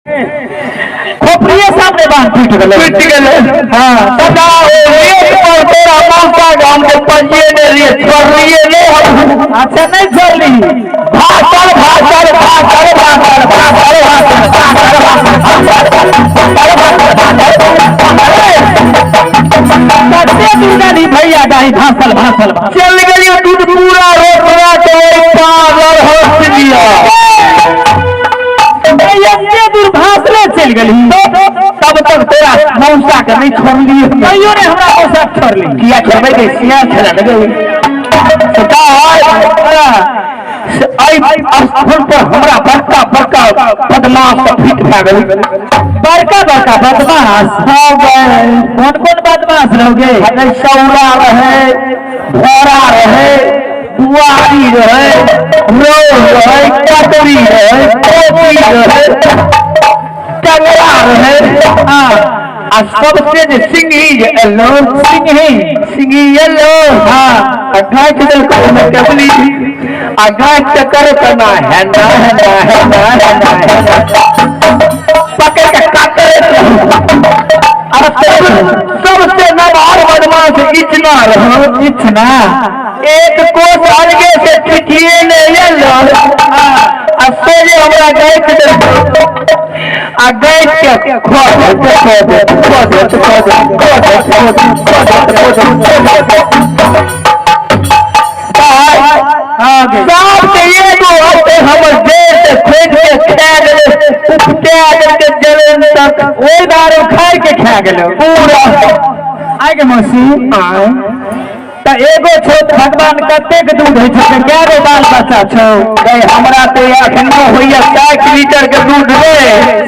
खोपड़िए सामने बांध टूट गेलै। टूटि गेलै। हाँ। सदा ओ रेत पर तोरा मौसा गाम के पंजिए ने रहिए, छोड़लिए ने हम। अच्छा नहीं छोड़ली। भाषण भाषण भाषण भाषण भाषण भाषण कते दूर जानी भैया दाही भाषल भाषल भाषल। चल गेलियो दूध पूरा रोपना के ओहि पागल हंस दिया। एते दूर भाषले चलि गेली। तब तक तोरा मौसा के नहीं छोड़लिए। कहियो ने हमरा मौसा के छोड़ली। किया छोड़बै के सिया छला ने गई। से एहि स्थान पर हमरा बड़का बड़का बदमाश सब फिट भए गेल। बड़का बड़का बदमाश? हाँ गए। कोन कोन बदमाश रहोगे? अरे सौरा रहे, भोरा रहे, बुआरी रहे, रोह रहे, कतरी रहे, कोपी रहे, टंगरा रहे। हाँ। आ सबसे जे सिंघी जे एलो, सिंघी। सिंघी एलो। हाँ। आ गाछ देलको ओहिमे केबली, आ गाछ के करो केना है ना है ना है ना है ना है ना, पकड़ के काटे। आ सबसे नमहर बदमाश इचना रहो। इचना। एक कोस अलगे से ठिठिए ने एलो, आ सोझे हमरा गाछ देलको, आ गाछ के खो दे खो दे खो दे खो दे खो दे खो दे खो दे खो दे खो दे। हाँ गे। साहब के एगो होते हमर देह से खोद के खा गेलै, उपटा देलकै जलन तक। ओहि बार उखाड़ि के खा गेलो पूरा। आइ गे मौसी, तऽ एगो छौ तऽ भगवान कतेक दूध होइ छै, कए गो बाल बच्चा छौ? गै हमरा तऽ एखनो होइया 60 लीटर के दूध रे।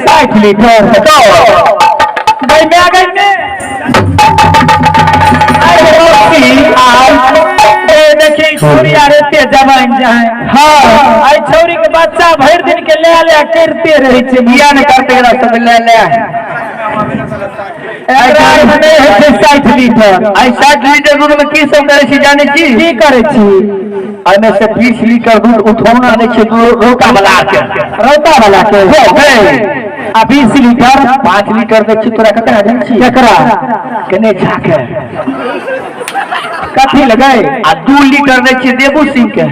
60 लीटर? तो गै माय गै ने। आइ गे मौसी, ए देखी छौरी आर एते जवान जाए। हाँ। आइ छौरी के बच्चा भरि दिन के ले ले करिते रहै छै। किया ने करते एकरा सब ले ले। एकरा आरमे नहि होइ छै 60 लीटर। आइ 60 लीटर दूध में की सब करै छी जानै छी? की करै छी? एहिमे से 20 लीटर दूध उठौना दै छै रौता वाला के। रौता वाला के? हो गए। आ 20 लीटर? 5 लीटर दै छी तोरा ककरा जानै छी? केकरा? कने झाके। कथी लगै? आ 2 लीटर दै छियै देबू सिंह के।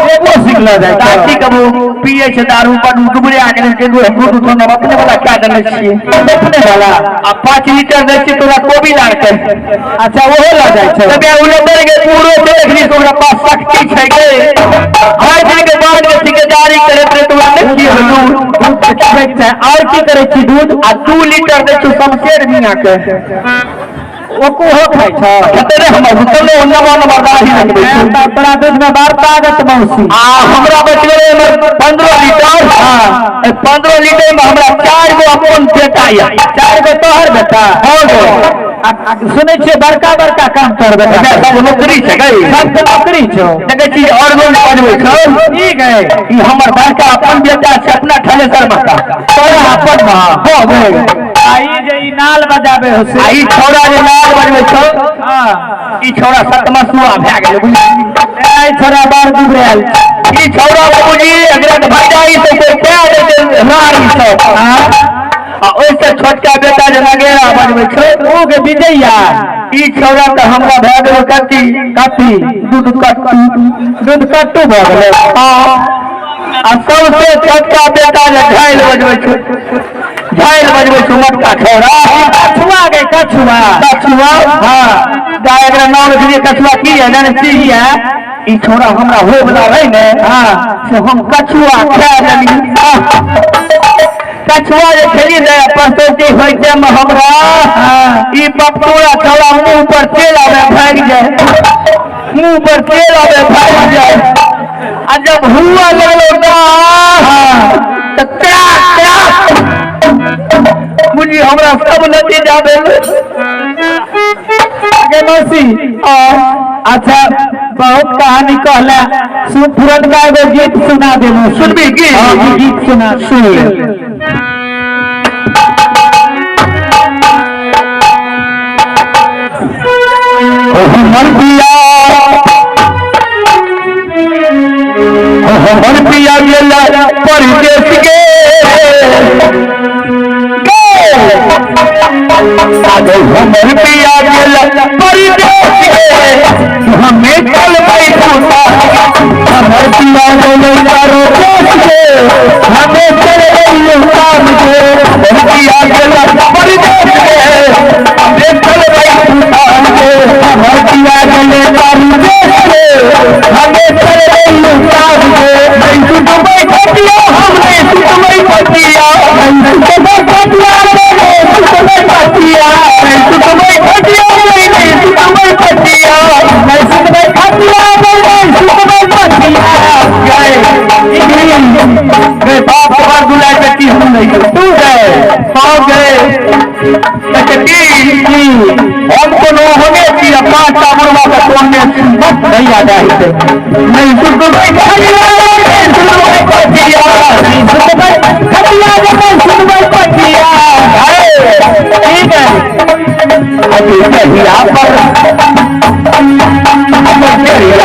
देबो सिंह लऽ जाइ छै। दादी कबो पियै छै दारू बड डुबरे गेलै के दूध उठौना अपने वाला क्या देने छियै? अपने वाला। आ 5 लीटर दै छियै तोरा कोबी लार के। अच्छा ओहो लऽ जाइ छै। तबे उ लऽ गेल पूरो देख ली ओकरा पास शक्ति छै गे। हर दिन के बाद के ठेकेदारी करैत रहे तोरा नहि की होलू। दूध तऽ खिबैके चाही। आओर की करै छी दूध? आ 2 लीटर दै छियै शमशेर मियाँ के। ओहो खाइ छौ? खेतै रे हमर रुकल नवा नवा दाढ़ी रखबै छै। तोरा दूध में बड़ ताकत मौसी। आ हमरा बचि गेलै हमर 15 लीटर। हाँ। 15 लीटर में हमरा 4 गो अपन बेटा यऽ। 4 गो तोहर बेटा? हाँ गो। सुनै छियै बड़का बड़का काम तोहर बेटा। एकरा सब नौकरी छै गै। सबके नौकरी छौ। देखै छी और गो बनबै छौ। ठीक है। ई हमर बड़का अपन बेटा छै अपना ठलेसर माता। तोरा अपन माँ? हाँ गो। आ ई जे ई नाल बजाबै हो से? आ ई छौड़ा जे नाल बजबै छौ, हाँ। ई छौड़ा सतमसुआ भए गेलै बुझली। ए छौड़ा बड़ दुबरायल। ई छौड़ा बाबूजी एकरा के भैजाई से कोई कए देतै राड़ी सब। हाँ। आ ओहिसँ छोटका बेटा जे नगेरा बजबै छौ, ओ के विजया। ई छौड़ा तऽ हमरा भए गेलै कथी? कथी? दूध कट्टू। दूध कट्टू भऽ गेलै। हाँ। आ सबसे छोटका बेटा जे झाइल बजबै छौ, झाइल बजबै छौ मोटका छौड़ा। कछुआ गे कछुआ। कछुआ? हाँ। गाय एकरा नाम रखलियै कछुआ की है जानै छी? की है? ई छौड़ा हमरा होय वाला रहै ने, हाँ। से हम कछुआ खा लेलियै। कछुआ जे खेलियै ने परसौती होइ छै में हमरा, हाँ। ई बपटूरा छौड़ा मुँह पर तेल आबै भागि जाय, मुँह पर तेल आबै भागि जाय। आ जब हुआ लगलो ना, तऽ क्रैक क्रैक बुझी हमरा सब नतीजा भेल। गे मौसी, अच्छा बहुत कहानी कहला, सुन पुरनका एगो गीत सुना दे मौसी। सुनबी गीत? हाँ, गीत सुना। सुन ले। हमर पिया, हमर पिया गेल परदेश गे। हमर पिया गेल परदेश गे हमें चलबै उतार हमर पिया गेल परदेश गे हमें चलबै उतार गे हमर पिया गेल परदेश गे हमें चलबै उतार गे हमर पिया गेल परदेश गे हमें चलबै उतार गे नहीं सुतबै खटिया हम नहीं सुतबै खटिया नहीं सुतबै खटिया नहीं सुतबै खटिया नहीं सुतबै खटिया नहीं सुतबै खटिया नहीं सुतबै खटिया नहीं सुतबै खटिया गए गए बाप बार दुलार बेटी हम नहीं गए तू गए पाओ गए की हम कोनो होने छी आ 5टा मुर्गा के तोड़ने छी बस नहीं आ जाए नहीं सुतबै खटिया नहीं सुतबै खटिया नहीं सुतबै खटिया नहीं सुतबै खटिया ठीक है। अरे पर हमें चलबै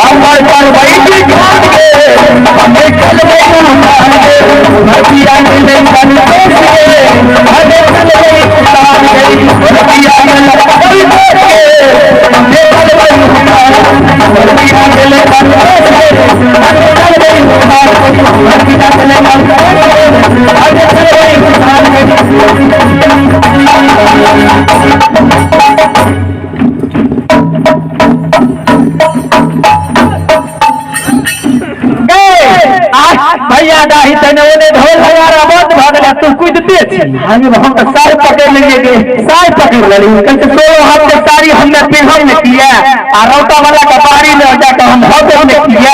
उतार गे हमर पिया गेल परदेश गे हमें चलबै उतार गे हमर पिया गेल परदेश गे हमें चलबै उतार हमर पिया गेल परदेश गे हमें चलबै उतार हमर पिया गेल परदेश गे हमें चलबै उतार गे। भैया डाही तने ओने ढोल लगा रहा बंद भ गेलै तू कूदते छी। हम तो साड़ी पकड़ लेंगे साड़ी पकड़ लेली कैसे 16 हाथ के साड़ी हमने पिन्हल ने किया आ रौता वाला के बाड़ी में जाकर हम हबे ने किया।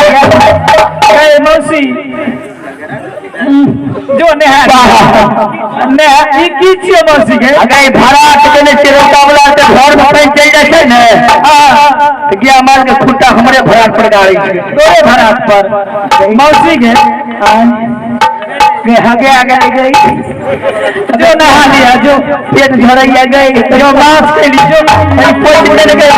ए मौसी जो नेहा नेहा ई की छियो मौसी के? अगर भराट के ने रौता वाला के घर में पानि चलि जाइ छै ने तऽ गया माल के खुट्टा हमरे भराट पर गाड़ै छै तोरे भराट पर मौसी के आगे आगे गई जो नहा लिया जो पेट झरैया गई जो मांस के ली जो पोछ देने गई।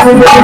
हमारे